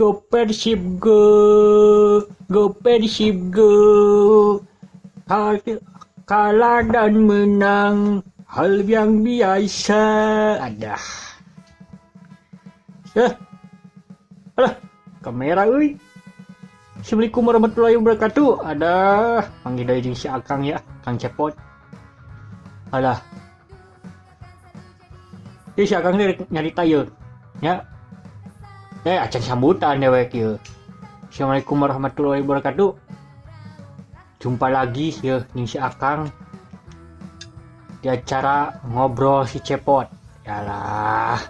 Go Persib go, go Persib go. Kalah dan menang hal yang biasa. Ada. Alah, kamera euy. Assalamualaikum warahmatullahi wabarakatuh. Ada panggil dari jeung si Akang ya, Kang Cepot. Alah. Ieu si Akang teh nyarita ieu. Nya. Acan sambutan dewek ieu. Assalamualaikum warahmatullahi wabarakatuh. Jumpa lagi ya jeung si Akang di acara Ngobrol Si Cepot. Yalah.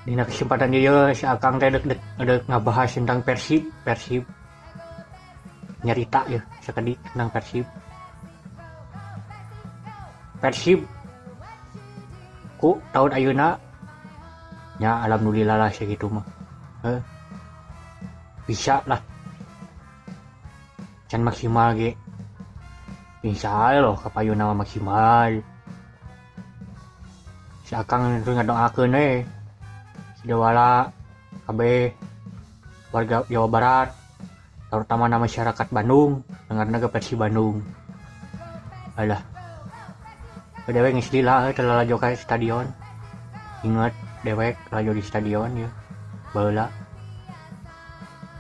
Dina kesempatan ieu si Akang teh dek ngabahas tentang Persib, Persib. Nyarita ya sakedik tentang Persib. Persib ku tahun ayeuna nya alhamdulillah lah segitu mah. Bisa lah. Can maksimal ge. Bisa loh kapayuna mah maksimal. Si Akang itu ngadoakeun we. Si Dewala kabeh warga Jawa Barat, terutama na masyarakat Bandung, dengarna ge Persib Bandung. Alah. Dewek geus lila teh lalajo ka stadion. Ingat dewek lalajo di stadion ya. Baheula.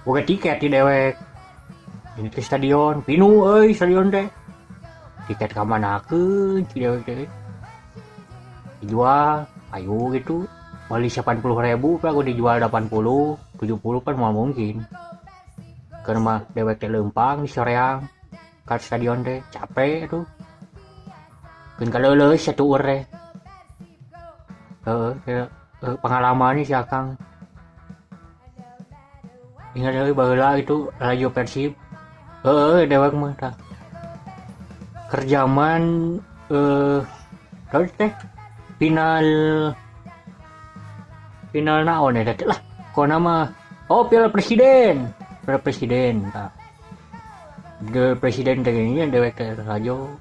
Boga tiket di dewek. Ini ke stadion, pinuh euy stadion teh. Tiket ka manakeun si dewek teh. Dijual, ayo gitu. Beli 80.000, pak aku dijual 80, 70 kan moal mungkin. Keur mah dewek teh leumpang di soreang ka stadion teh, capek atuh. Keun kaleuleus satueur teh. Heeh, pengalaman si Akang. Ingat euy baheula itu lalajo Persib. Heeh, dewek mah tah. Keur jaman terus teh final naon eta teh lah. Kona mah oh Piala Presiden. Piala Presiden tah. Piala Presiden teh gini dewek teh lalajo.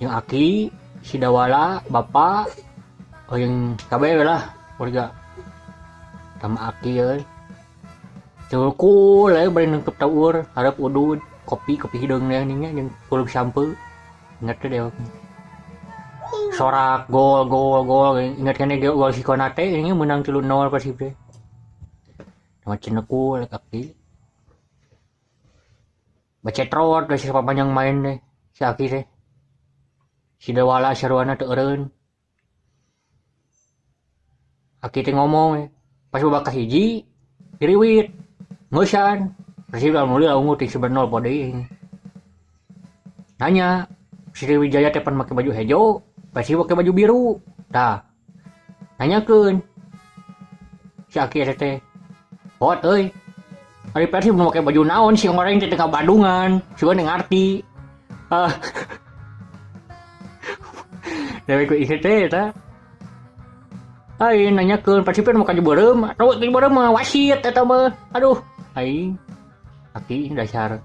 Yang aki, si Dawala, bapak, oh yang kabeh lah warga. Sama aki euy. Cukul euy bari nengkep taur, harap udud, kopi hideung teh nya jeung kulub sampe. Ingat teh dewek. Sorak gol gol gol, ingat kan gol si Konate ini menang 3-0 Persib teh. Sama cenekul aki. Bacetrot geus panjang main teh si aki teh. Si Dewala sarwana teu eureun. Aki teh ngomong pas babak kahiji diriwit ngeusan Persib alhamdulillah unggul ti 9-0 poe deui. Nanya Sriwijaya teh pan make baju hejo, Persib make baju biru. Tah. Nanyakeun si aki eta teh. Hot euy. Ari Persib make baju naon si ngoreng teh ka Bandungan, sugan ngarti. Dewek ku ieu teh eta. Aing nanyakeun Persib make baju beureum, atawa baju beureum mah wasit eta mah. Aduh, aing aki dasar.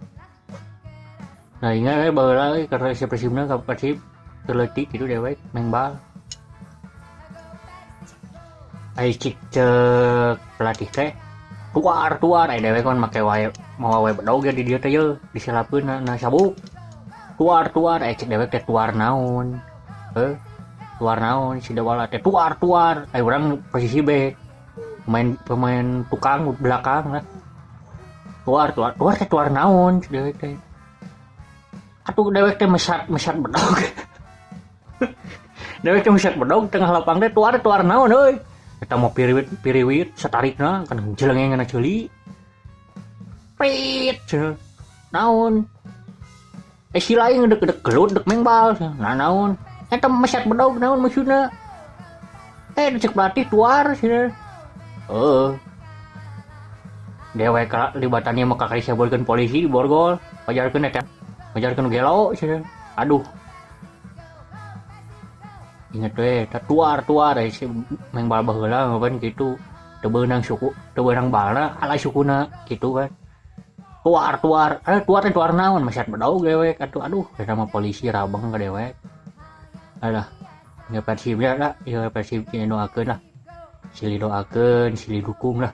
Nah ingat we baheula we karena si Persibna ka Persib teu leutik kitu dewek main bal. Ai cik ceuk pelatih teh tuar ai dewek kan make wae mawa wae bedog di dieu teh ye diselapeun na sabuk. Tuar ai cik dewek teh tuar naon. Tuar naon si Dewala teh tuar ai urang posisi bek pemain tukang belakang lah. Tuar teh tuar naon si dewek teh. Atuh dewek teh mesat bedog. Dewek teh mesat bedog tengah lapang teh tuar naon euy. Eta mau piriwit satarikna kan jelengeng na ceuli. Prit naon. Si lain dek gelut dek mengbal. Nah naon. Eta mesat bedog naon maksudna. Cek pelatih tuar cenah. Heeh. Dewek libatannya mah kakari sabolkeun polisi di borgol, pajarkeun eta. Pajarkeun gelo cenah. Aduh. Ingat we eta tuar si mengbal baheula kan kitu. Teu beunang suku, teu beunang balna ala sukuna kitu kan. Tuar. Tuar teh tuar naon mesat bedog dewek atuh aduh eta mah polisi rabeng ka dewek. Alah, ya Persib ya lah, ya Persib doakeun lah. Silih doakeun, silih dukung lah.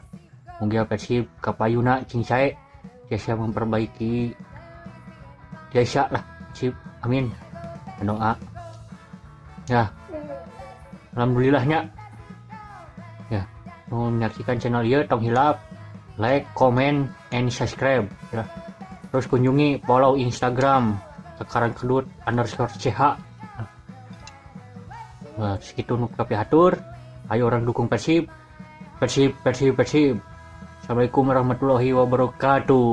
Mugia Persib kapayuna cing sae tiasa memperbaiki tiasa lah Persib, amin. Doa ya, alhamdulillahnya ya. Mau menyaksikan channel ieu tong hilap like, comment, and subscribe ya. Terus kunjungi follow Instagram sekarang kedut_ch. Nah, segitu nu kapihatur. Ayo urang dukung Persib, Persib, Persib, Persib. Assalamualaikum warahmatullahi wabarakatuh.